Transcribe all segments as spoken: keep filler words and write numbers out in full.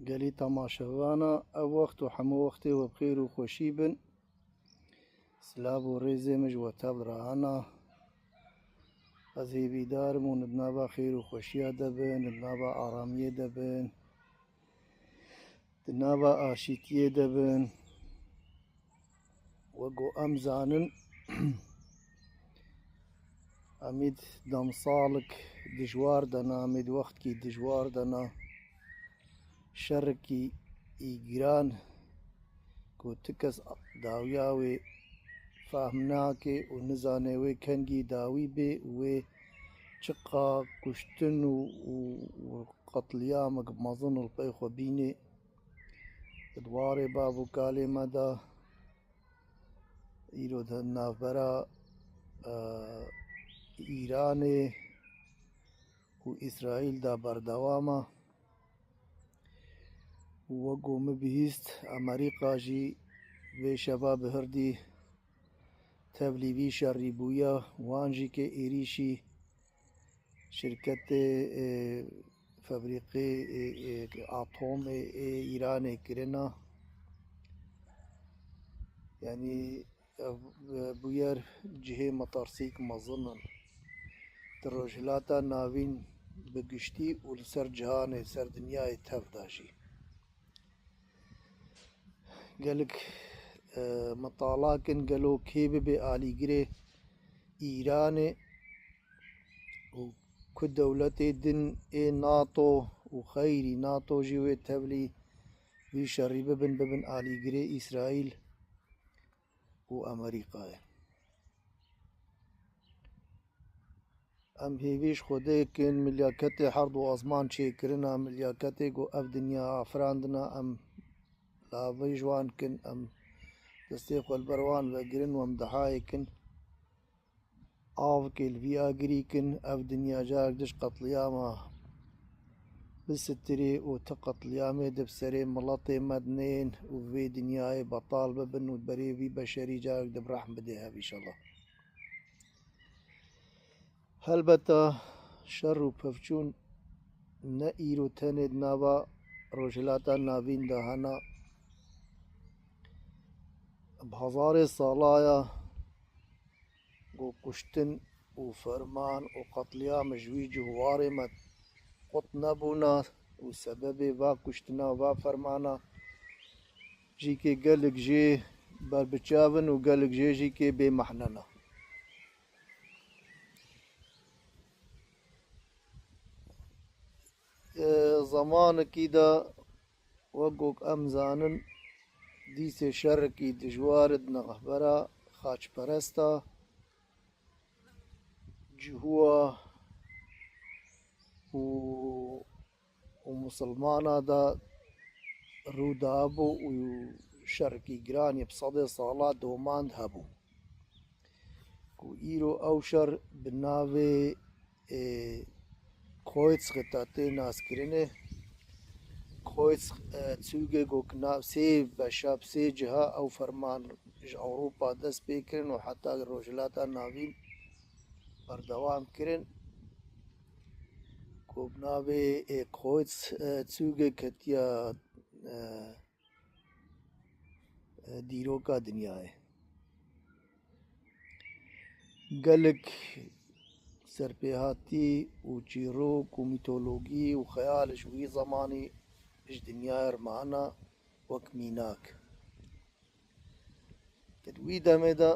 Gelî temaşevana, ev wext û hemû wextê we bi xêr û xweşî bin. Silav û rêzê min ji we tev re hene. Ez hêvîdar im hûn di nava xêr û xweşiya de bin, di nava aramiyê de bin, di nava aşîtiyê de bin. Wek ku em zanin, em îd demsalik dijwar de ne, em îd wextkî dijwar de ne. Şerekî î giran ku ti kes dawiya wê fehm nake û nizane wê kengî dawî bê û wê çiqa kuştin û, û, û qetlîyamek mezin li pey xwe bînê. Di warê bav û kalê me de îro di navbera, e, Îranê û Îsraîl de berdewam e. Û wek ku min bihîst, Amerîka jî vê şeva bi hirdî tevlî vî şerî bûye, wan jî ke êrîşî şirketê, e, febrîqê, e, e, atomê ê Îranê kirina. Yanî, ev, e, bûyer cihê metarsîk mezin in. Di Rojhilata Navîn bi giştî û li ser cihanê, ser dinyayê tev de jî. Gelek, e, mitala kin gelo kê bibe alîgirê Îranê û ku dewletê din ê NATO û xeyrî NATO jî wê tevlî vî şerî bibin, bibin alîgirê Îsraîl û Amerîkayê. Em hêvî ji Xwedê kin, milyaketê herd û azman çêkirina, milyaketê ku ev dinya afirandina, em lavê ji wan kin, em destê xwe li ber wan vegirin û em dihayê kin. Avkê li vî agirî kin, ev dinya carek dij qetliyama bisitirê û ti qetliyamê di bi serê miletê me dinên û vê dinyayê betal bibin û berê vî beşerî carek di bi rehm bidê hev, înşallah. Helbeta şer û pevçûn ne îro tenê di nava Rojhilata Navîn de hene. Bi hezarê sala ya ku kuştin û ferman û qetliyam ji wî cih û warê me qut nebûna û sebebê va kuştina, va fermana jî kê gelek jê berbiçav in û gelek jê jî kê bê mehne ne. E, zemanekî de, wek ku em zanin, dîsê şerekî dijwar di navbera xaçperesta, cihûa û, û misilmana de rû dabû û şerekî giran yê bi sedê sala domand hebû. Ku îro ew şer bi navê, ê, Kreuzritter tê naskirinê. Kreuz, e, Züge ku nav sê beşa, bi sê ciha ew ferman ji Ewropa dest pê kirin û heta Rojhilata Navîn berdewam kirin. Ku bi navê, ê, Kreuz, e, Züge ketiya, e, e, dîroka dinyayê. Gelek serpêhatî û çîrok û mîtologî û xeyal ji wî zemanî ji dinyayê re mane wek mînak. Di wî demê de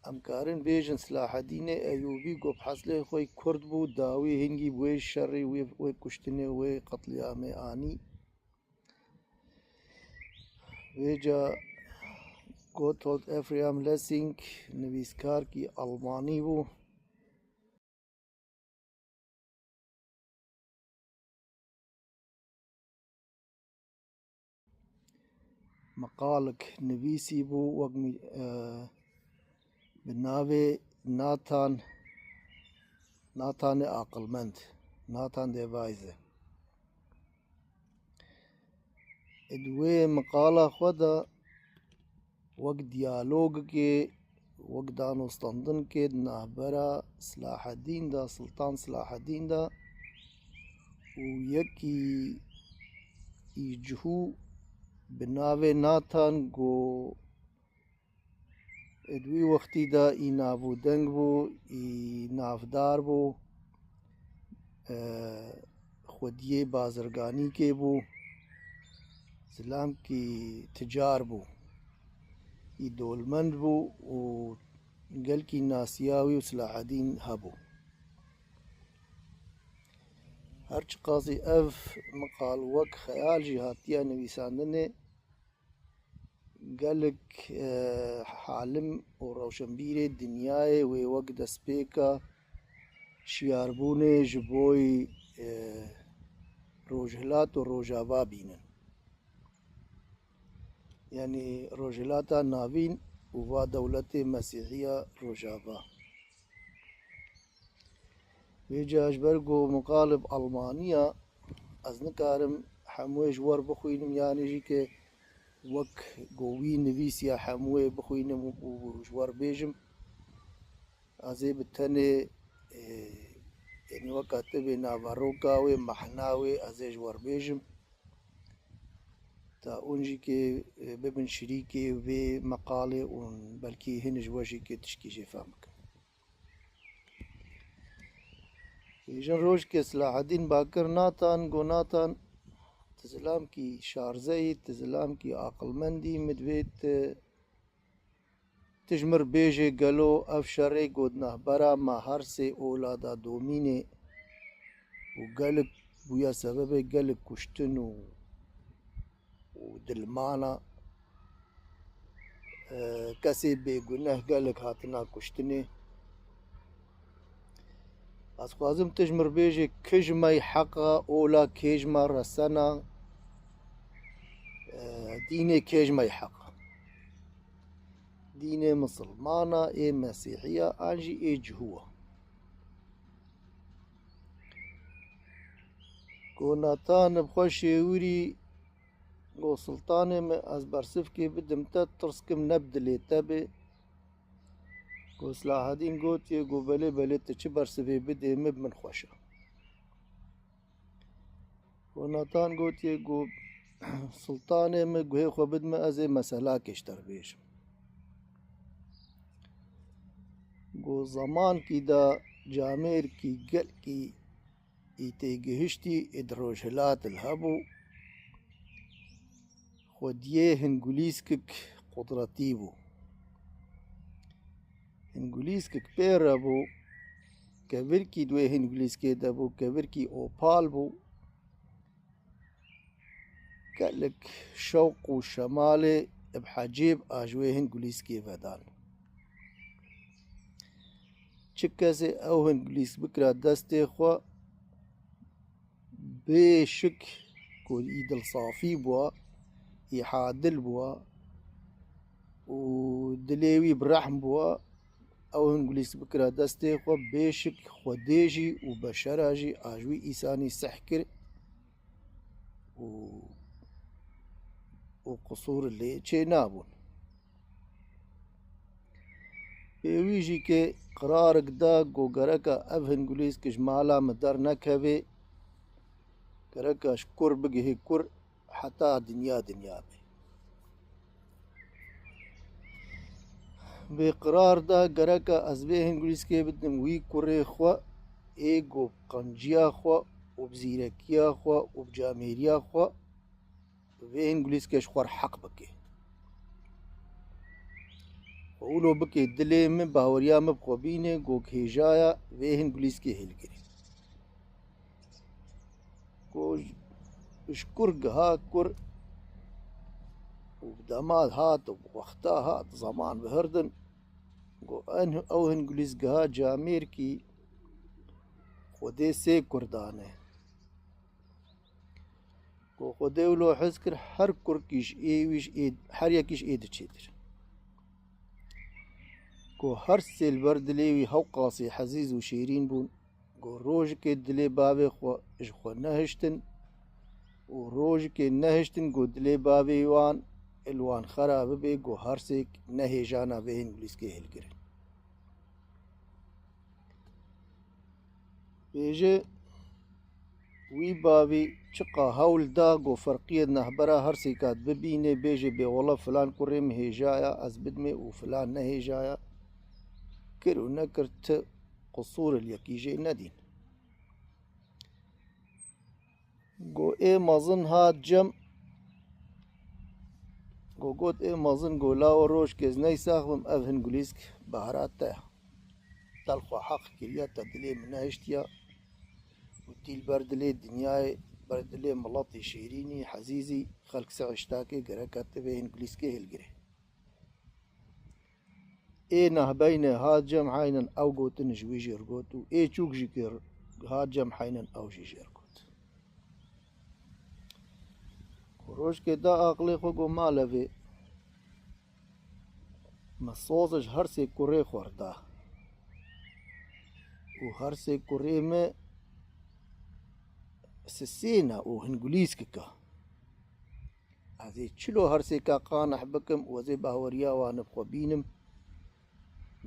em karin bêjin Silahedînê Eyûbî ku bi heslê xwe kurd bû, dawî hingî bi wê şerî, wê, wê kuştinê, wê qetliyamê anî. Vêca Gotthold Ephraim Lessing nivîskarkî Almanî bû. Meqalek nivîsî bû, wek mi-, e, bi navê Nathan, Nathanê aqilmend, Nathan der Weise. Di wê miqala xwe de wek diyalogekê, wek danûstandinekê di navbera Silahedîn de, Siltan Silahedîn de û yekî î cihû bi navê Natan ku di wî wextî de î navûdeng bû, î navdar bû, e, xwediyê bazirganîkê bû, zilamkî ticar bû, î dolmend bû û gelkî nasiya wî û Silahedîn hebû. Her çiqasî ev miqal wek xeyal jî hatiye nivîsandinê, gelek, e, halim û rewşenbîrê dinyayê wê wek destpêka şiyarbûnê ji boy, e, Rojhilat û Rojava bînin. Yanî Rojhilata Navîn û va dewletê Mesîhiya Rojava. Vêca ji ber ku miqalib Almaniya, ez nikarim hemûyê ji wer bixwînim, yanî jî ke wek ku wî nivîsiya hemûyê bixwînim û ji wer bêjim. Ez ê bi tenê, e, yanî weka tibê naveroka wê, mehna wê ez ê ji wer bêjim. Ta hûn jî ke, e, bibin şirîkê vê meqalê û belkî hin ji we jî ke tişkî jê fehm bikin. Bêjin rojkê Silahedîn bakir Natan, got, Natan, tu zilamkî şarzeyî, tu zilamkî aqilmendî, min divê tu, tu ji mir bêjê gelo ev şerê got navbera me her sê ola da domînê û gelek bûye sebebê gelek kuştin û û dilmana, e, kesê bêguneh gelek hatina kuştinê. Ez xwazim tu ji mir bêjê, kij me yî heqa, ola kêj me resena, e, dînê kêj me yî heqa. Dînê misilmana, ê mesîhiya, an jî ê cihû a. Got Natan bi xwe şêwirî, got, Siltanê min, ez bersivkê bidim te, tirs kim ne bi dilê te bê. Got Silahedîn gotiye, got, belê, belê, tu çi bersivê bidê min, bi min xweş e. Got Natan gotiye, got, Siltanê min, guhê xwe bidime, ez ê meselakê ji te re bêjim. Got, zemankî de camêrkî gelkî î têgihiştî ê di rojhilat li hebû, xwediyê hingulîskik qudretî bû. Hingulîskik pê re bû, kevirkî di wê hingulîskê de bû, kevirkî opal bû. Gelek şewq û şemalê bi hecêb a ji wê hingulîskê vedan. Çi kesê ew hingulîsk bikira destê xwe, bê şik ku î dilsafî bûa, î hadil bûa û dilê wî bi rehm bûa, ew hingulîsk bikira destê xwe, bê şik Xwedê jî û beşera jî a ji wî îsanî seh kir û, û qisûr lê çê nabûn. Pê wî jî ke qirarik da ku gereka ev hingulîsk ji mala min dernekevê, gereka ji kur bigihê kur, heta dinya dinya be. Vê qirar da gereka ez vê hingulîskê bidim wî kurê xwe, ê ku bi qenciya xwe û bi zîrekiya xwe û bi camêriya xwe vê hingulîskê ji xwe re heq bike. Xwe wilo bike dilê min, baweriya min bi xwe bîne ku hêjaya vê hingulîskê hilgirê. Ku ji kur giha kur û dema hat û wexta hat, zeman bi hirdin, ku en, ew hingulîsk giha camêrkî Xwedê sê kur dane. Ku Xwedê wilo hez kir, her kurkî ji ê wî ji ê, her yekî ji ê diçêtir. Ku her sê li ber dilê wî hewqasî hezîz û şêrîn bûn. Ku rojikê dilê bavê xwe ji xwe nehiştin û rojikê nehiştin ku dilê bavê wan li wan xera bibe, ku her sêk ne hêjana vê hingulîskê hilgirin. Bêje, Wî bavî çiqa hewl da ku ferqiyê nehbera her sêka bibînê, bêjê bê wela filan kurê min hêjaya, ez bidimê û filan nehêjaya. Kir û nekir ti qisûr li yekî jê nedîn. Go ê mezin hat cem, go got ê mezin, go lawo rojkê ez neysax bim, ev hingulîsk behra te ya. Te li xwe heq kiriye, te dilê min nehiştiya û tî li ber dilê dinyayê, ber dilê miletî şêrînî, hezîzî, xelk sehiştakê gereka tu vê hingulîskê hilgirê. Ê nehbeynê hat cem heynin ew gotin ji wî jêr got û ê çûk jî kir hat cem heynin ew jî jêr got. Ku rojkê da aqilê xwe got ma levê me soz ji her sê kurê xwe re da û her sê kurê me sisêna û hingulîskika. Ez ê çilo her sêka qaneh bikim û ez ê bahweriya wan bi xwe bînim.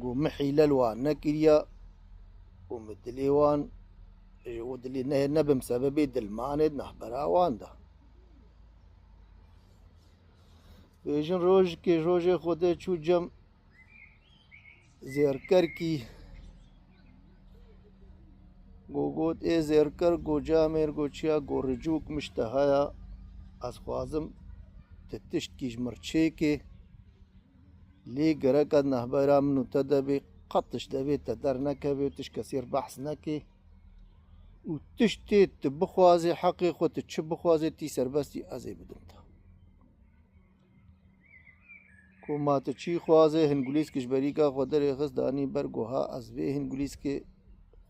Go min hîle li wan nekiriya û min dilê wan ji û dilê ne, nebim sebebê dilmanê di navbera wan de. Bêjin rojekê, rojê Xwedê çû cem zêrkerkî. Go got, ê zêrker, go camêr, go çiya, go ricûk min ji te haya, ez xwazim tu tiştkî ji min re çêkê. Lê gereka nehbera min û te de bê, qet ji devê te dernekevê û tu ji kesê re behs nekê. Û tiştê tu bixwazê, heqê xwe tu çi bixwazê, tî serbestî, ez ê bidim te. Ku ma tu çî xwazê, hingulîsk ji berîka xwe derêxist, danî ber, got, ha, ez vê hingulîskê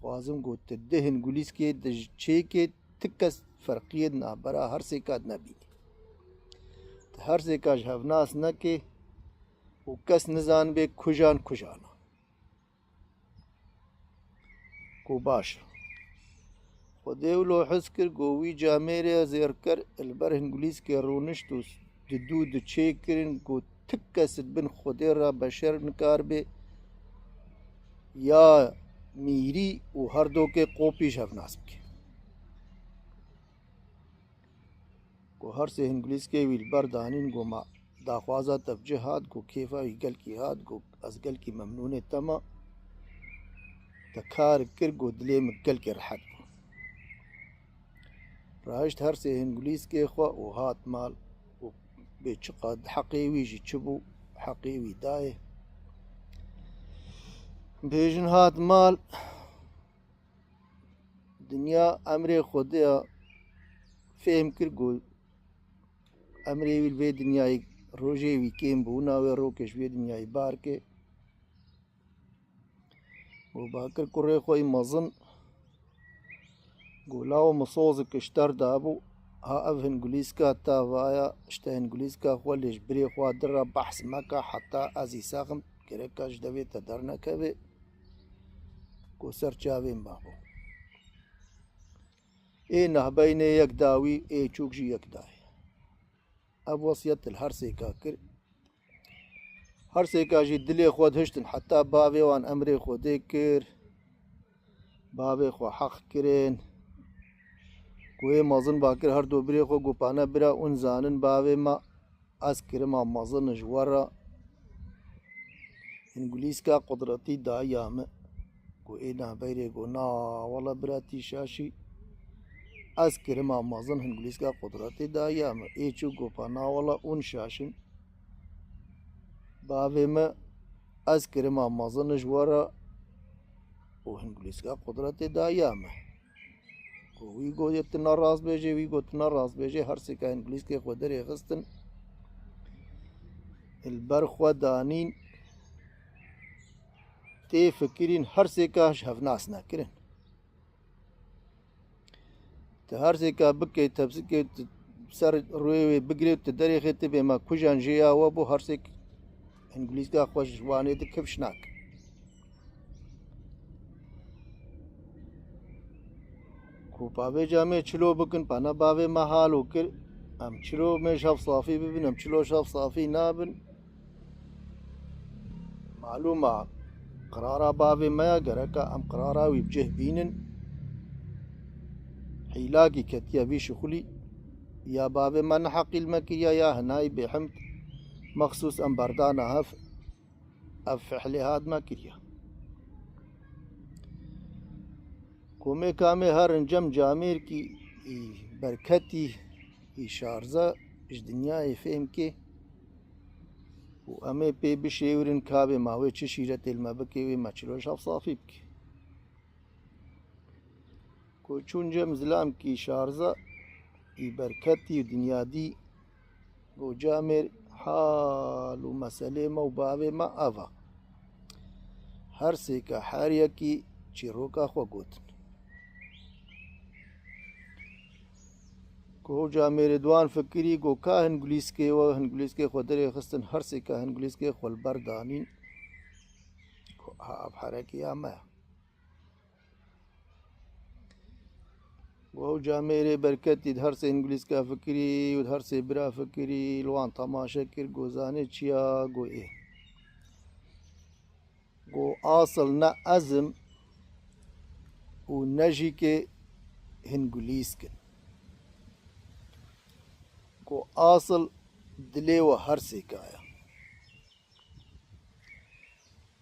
xwazim, got, tu di hingulîskê di ji çêkê ti kes ferqiyê di navbera her sêka de nebînî. Tu her sêka ji hev nas nekê û kes nizanibê kujan kujan e. Ku baş e. Xwedê wilo hez kir, got, wî camêrê zêrker li ber hingulîskê rûnişt û di dû di çêkirin, got, ti kes di bin Xwedê re beşer nikaribe ya mîrî û her dokê qopî ji hev nas bike. Ku her sê hingulîskê wî li ber danîn, got, ma daxwaza te bi cih hat, got, kêfa wî gelkî hat, got, ez gelkî memnûnê te me. Te kar kir, got, dilê min gelkî rehet bû. Rahişt her sê hingulîskê xwe û hat mal û bê çiqa heqê wî jî çi bû, heqê wî dayê. Bêjin hat mal, dinya emrê Xwedê ya fêm kir, got, emrê wî li vê dinyayê rojê wî kêm bû, navê rokê ji vê dinyayê bar ke. Got, bakir kurê xwe yî mezin, got, lawo min sozek ji te re dabû, ha ev hingulîska te vaya, ji te hingulîska xwe lê ji birê xwe di re behs meke, heta ez îsexim, gereka ji devê te dernekeve. Got, ser çavên babo. Ê nehbeynê yek dawî, ê çûk jî yek dayê. Ev wesiyet li her sêka kir. Her sêka jî dilê xwe dihiştin, heta bavê wan emrê Xwedê kir. Bavê xwe heq kirin. Ku ê mezin bakir her do birê xwe, got, pane bira, hûn zanin bavê me, ez kirima mezin ji we re hingulîska qudretî dayiya min. Ku ê navbeyrê got, na, wela bira tî şaşî, ez kirima mezin hingulîska qudretê dayiya min. Ê çû got, pa na, wela hûn şaşin. Bavê min, ez kirima mezin ji we re û hingulîska qudretê dayiya min. Ku wî got, yê tu ne rast bêjê, wî got, tu ne rast bêjê, her sêka hingulîskê xwe derê xistin. Li ber xwe danîn, tê fikirîn, her sêka ji hev nas nekirin. Tu her sêka bikê, tepsikê, tu ser rûyê wê bigirê, tu derêxê, tu bê me kujan jê ya we bû, her sêk hingulîska xwe ji wanê di kifş nake. Ku pa vê camê çilo bikin, pa ne bavê me halo kir, em çilo me şev safî bibin, em çilo şev safî nabin. Malûm e, qirara bavê me ya, gereka em qirara wî bi cih bînin. Hîlakî ketiye vî şixulî, ya bavê me neheqîl me kiriye, ya hinayî bêhemd mexsûs em berdana hev, ev fihlê hat me kiriye. Komê kamê herin cem camêrkî î berketî, î şarze ji dinyayê fêhm kê û em ê pê bişêwirin ka bê ma wê çi şîretê li me bikê, wê me çilo şev safî bikê. Ku çûn cem zilamkî şarze î berketî û dinyadî, go camêr hal û meselê me û bavê me ev a. Her sêka her yekî çîroka xwe gotin. Ku camêrê diwan fikirî, go ka hingulîskê we, hingulîskê xwe derê xistin, her sêka hingulîskê xwe li ber danîn. Ku ha ev herekiya me. Go ew camêrê berketî di her sê hingulîska fikirî û di her sê bira fikirî li wan temaşe kir, go zanê çi ya, go ê. Go asıl ne ez im û ne jî kê hingulîsk in. Go asıl dilê we her sêka ye.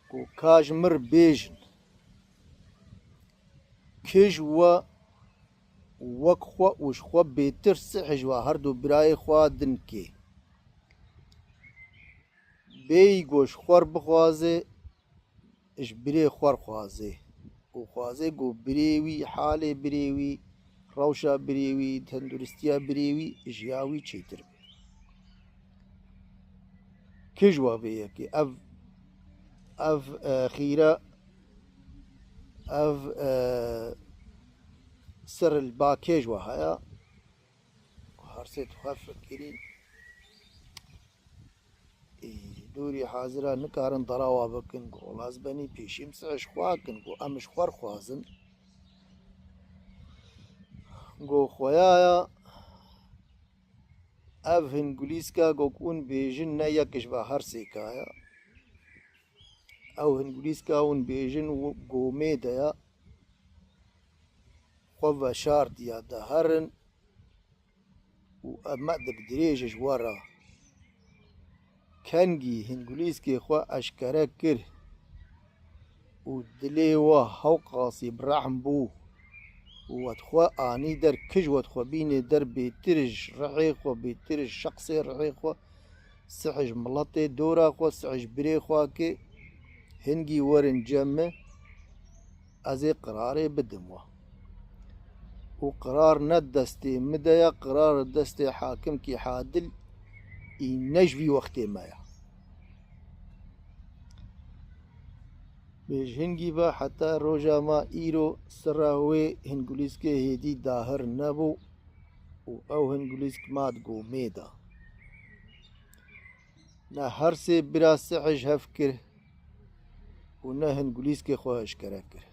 Ku ka ji mir bêjin, kij we wek xwe û ji xwe bêtir sihê ji we her du birayê xwe din kê. Bêyî ku ji xwe r bixwaze, ji birê xwe r xwaze û xwaze ku birê wî, halê birê wî, rewşa birê wî, tenduristiya birê wî ji ya wî çêtir be. Kij wa vê yekê? Ev, ev, e, xîre, ev, e, sir li ba kê ji wa heye? Her sê dixwe fikirî, ê, dûrî hazira nikarin derawa bikin, ku wela ez benî pêşî em sihê ji xwe kin, ku em ji xwe r xwazin. Ku xweyaya ev hingulîska ku hûn bêjin ne yek ji va her sêka ye. Ew hingulîska hûn bêjin wi-, gomê de ye. Xwe veşartiya de herin û em me dik dirêj ji we re. Kengî hingulîskê xwe eşkere kir û dilê we hewqasî bi rehm bû û we dixwe anî der, kij we dixwe bînê der, bêtir ji rihê xwe, bêtir ji şexsê rihê xwe, sihê ji miletê dora xwe, sihê ji birê xwe ke hingî werin cem min, ez ê qirarê bidim we. Û qirar ne destê min de ye, qirar destê hakimkî hadil î ne ji vî wextê me ye. Bêj hingî ve heta roja me îro sira wê hingulîskê hêdî dahir nebû û ew hingulîsk ma di gomê de. Ne her sê bira sihê ji hev kir û ne hingulîskê xwe eşkere kir.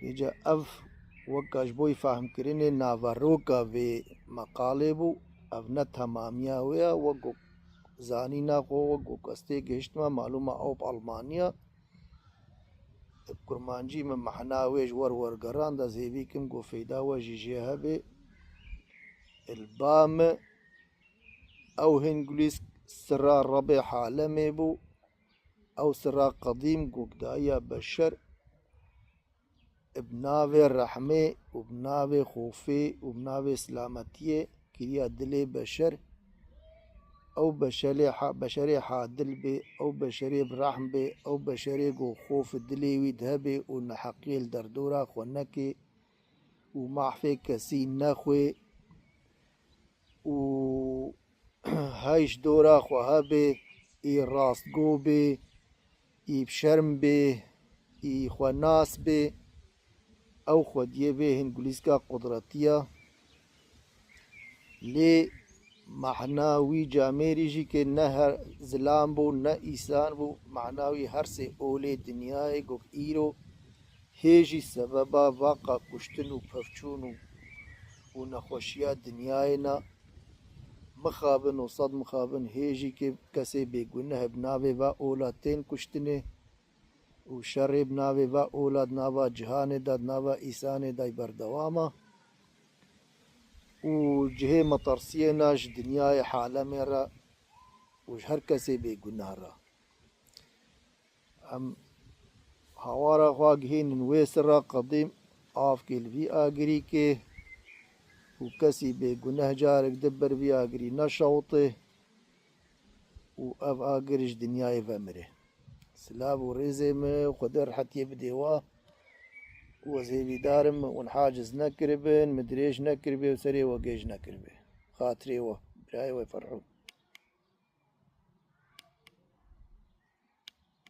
Vêca ev weka ji bo yî fehmkirinê naveroka vê meqalê bû, ev ne temamiya wê ye, wek ku zanîna xwe, wek ku ez tê gihiştime, malûma ew bi Almaniya. Bi kurmancî min mehna wê ji we r wergerand, ez hêvî kim ku feyda we jî jê hebe. Li ba min ew hingulîsk sira Rebê halemê bû, ew sira qedîm ku dayiya beşer bi navê rehmê û bi navê xofê û bi navê silametiyê kiriya dilê beşer, ew beşerê ha-, beşerê hadil bê, ew beşerê bi rehm bê, ew beşerê ku xof dilê wî de hebê û neheqiyê li derdora xwe nekê û mahfê kesî nexwê û hey ji dora xwe hebê, î rastgo bê, î bi şerm bê, î xwenas bê, ew xwediyê vê hingulîska qudretî ya. Lê mehna wî camêrî jî ke ne her zilam bû, ne îsan bû, mehna wî her sê olê dinyayê ku îro hê jî sebeba vaqa kuştin û pevçûn û, û nexweşiya dinyayê ne. Mixabin û sed mixabin hê jî ke kesê bêguneh bi navê va ola tên kuştinê. û şerê bi navê ve ola di nava cihanê de, di nava îsanê de berdewam e. Û cihê metirsiyê ne ji dinyayê halemê re û ji her kesê bêguneh re. Em hawara xwe gihînin wê sira qedîm, avkê li vî agirîkê û kesî bêguneh carek di ber vî agirî neşewitê û ev agir ji dinyayê vemirê. Silav û rêzê min Xwedê rehetiyê bidê we û ez hêvîdar im min hûn haciz nekiribin, min dirêj nekiribe û serê we gêj nekiribe. Xatirê we, birayê we Ferhûn.